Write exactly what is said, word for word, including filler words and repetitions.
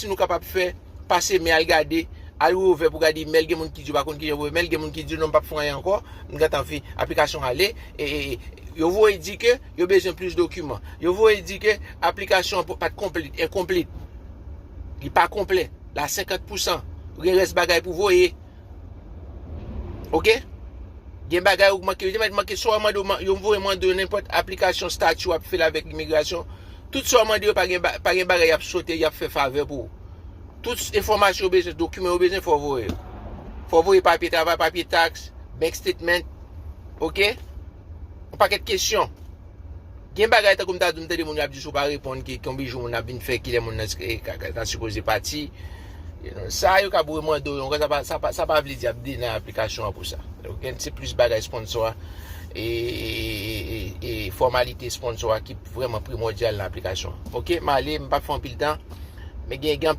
si nou kapab fè, pase men al gade, al wouvè pou gade imèl, gen moun ki di yo pa konn kijan wouvè imèl, gen moun ki di non, m p ap fè anyen ankò, m gentan fin aplikasyon ale. E, e, e, yo voye di ke yo bezwen plis dokiman. Yo voye di ke aplikasyon an pa t konplit, enkonplit. Li pa konplè. La senkant pousan. Gen rès bagay pou voye. Oke? Gen bagay ou manke, yo te mèt manke, sa w mande, yo voye mande yo nenpòt aplikasyon stati w ap fè l avèk imigrasyon. Tout sa w mande yo, pa gen, pa gen bagay y ap sote, y ap fè favè pou ou. Tout enfòmasyon yo bezwen, dokiman yo bezwen, fò w voye. Fò w voye papye travay, papye taks, bank statement. Oke? Yon pakèt kesyon. Gen bagay tankou m ta di, m tande moun yo ap di si w pa reponn ki konbyen jou moun ap vin fè, kilè moun nan ta sipoze pati. Sa yo ka boure mande w yon, sa pa, sa pa, sa pa vle di ap denay aplikasyon an pou sa. Oke, se plis bagay sponsò a e, e, e, e fòmalite sponsò a ki vrèman primòdyal nan aplikasyon an. Oke, m ale, m p ap fè anpil tan. Men gen, gen